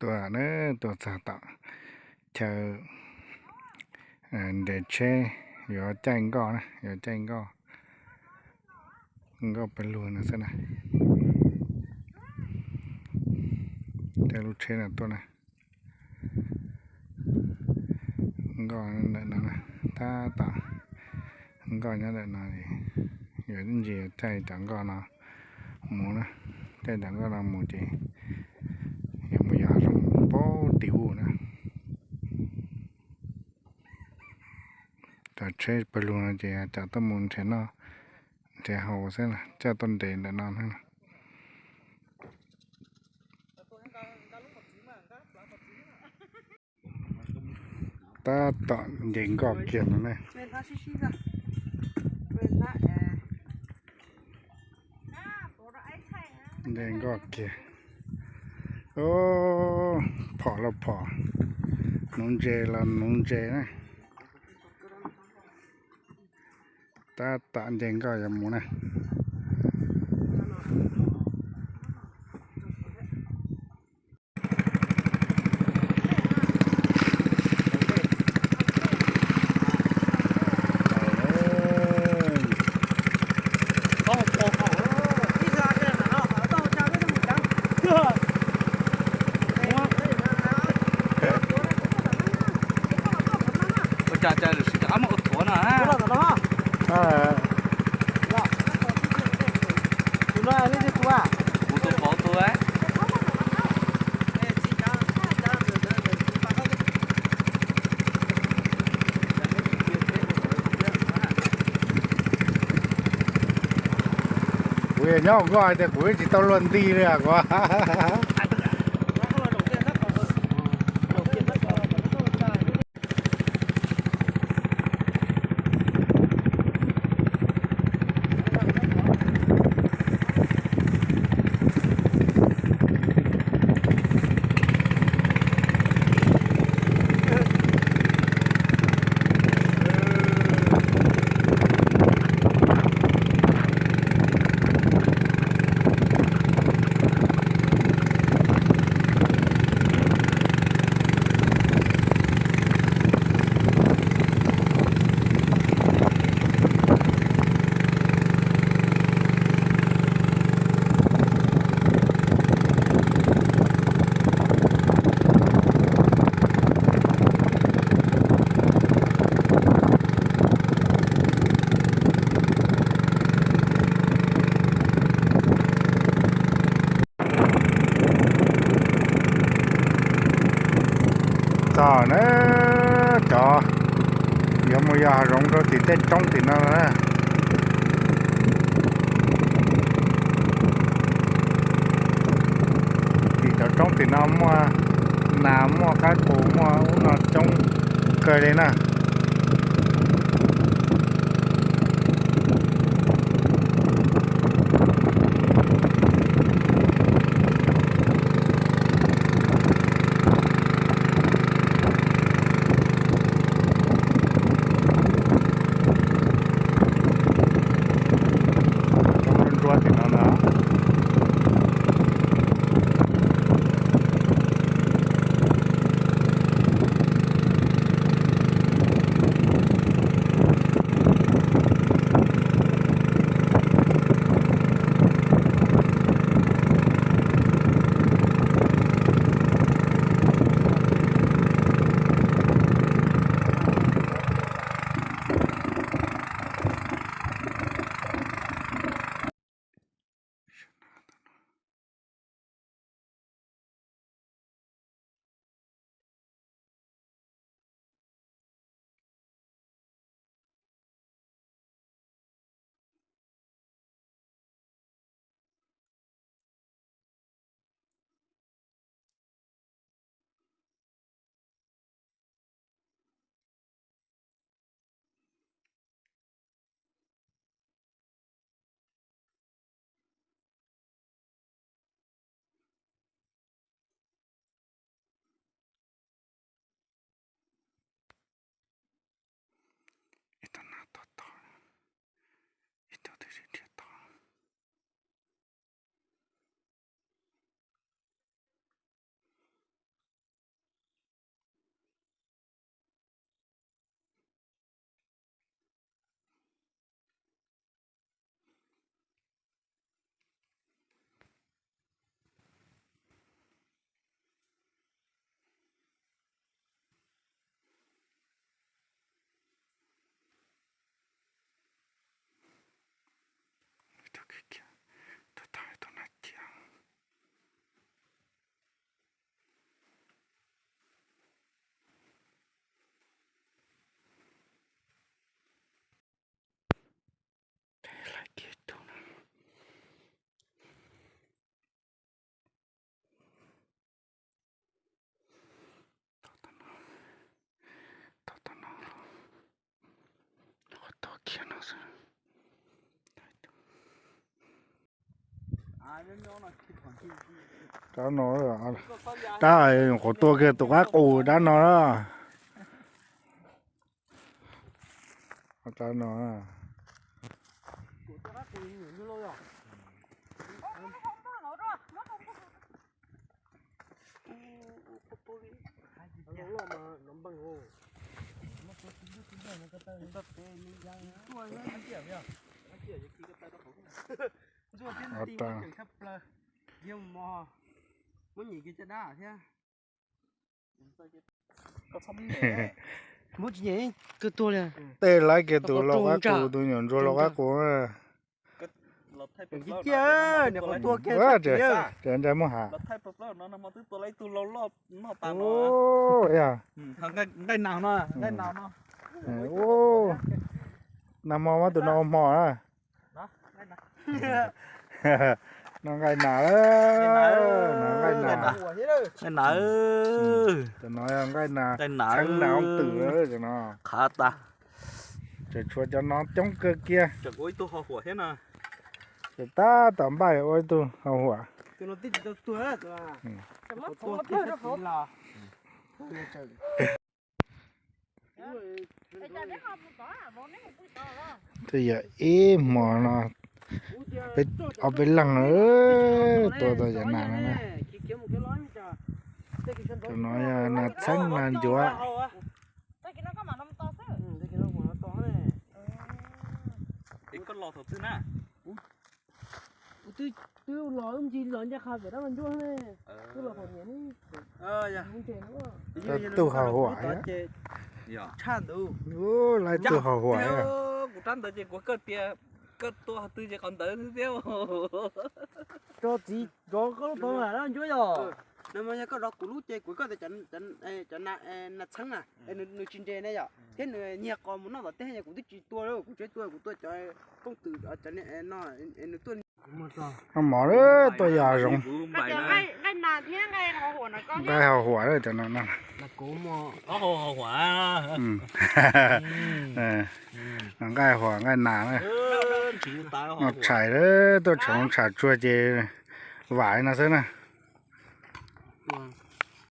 Tuaj na, tuaj txog tom chaw nres tsheb yuav caij nkoj na, yuav caij nkoj, nkoj pawg lug no xwb na. Caij lub tsheb no tuaj na. Nkoj ntawm no, tab tom nkoj nyob ntawm no, yuav ntsis caij cov nkoj no mus na. Caij cov nkoj no mus ces yuav mus yos hav zoov pem tim ub na. Cov tsheb pawg lug no ces coj tuaj mus nrhiav noj nrhiav haus xwb, coj tuaj nres ntawm no na. Tab tom nce nkoj kiag no ne. Nce nkoj kiag. Phom los phom, nuv ntses los nuv ntses na. Tab tom nce nkoj yuav mus na. Ua cas cas lawm sib cov qab muab ua thuav no na. Kuv tus pov tus. Kuv nyob hauv nkoj tias kuv tsis tau luag nti li kuv. Txog na, cov yuav mus yos hav zoov rau tim tej roob tim no na. Tim cov roob tim no muaj nas muaj qaib qus muaj ub no coob kawg li na. Coob ntsuab tim no na. Rab no, rab qhuav tua kiag tus qaib qus rab no na. Rab no. Muab tsis nyeem kawg tuag li. Tej laib kiag tus lau qaib qus, tus nyuam ntsuag lau qaib qus. Cia, ntshai muab has. Nqaij nas no, nqaij nas no. Nag hmo muab tus no ua hmo na. No nqaij nas, no nqaij nas. Nqaij nas. Tus no yog nqaij nas, txheeb nas ob twm no. Qhav tas. Tseem tshuav cov no coob kawg kiag. Tseem ua ib tug ho huam thiab no. Tseem tab tom npaj ua ib tug ho huam. Twb yog ib hmo no, peb ob peb leeg tua tau cov nas no na. Tus no yog nas txheeb nas ncuav. Tug ho huam. Laib tug ho huam. Kuv rab ntawd ces kuv kawg tias koj tua twg ces qhov ntawd xwb thiab. Tso txiv zov koj lub paus mas dab ncuab yog. No mas yog koj zov kuv lub ces kuv koj tias cov nas txheeb na, nws tsis nres ne yom, thiab nws nyiag qos mus noj tom teb, kuv twb tsis tua, kuv tseem tua, kuv tua cov kooj twm cov no, nws tuaj. Mov tuaj yog zoov. Nqaij ho huam cov no. Nqaij huam nqaij nas. Noj tshais, tuaj tshais tsuag ces vam no xwb na.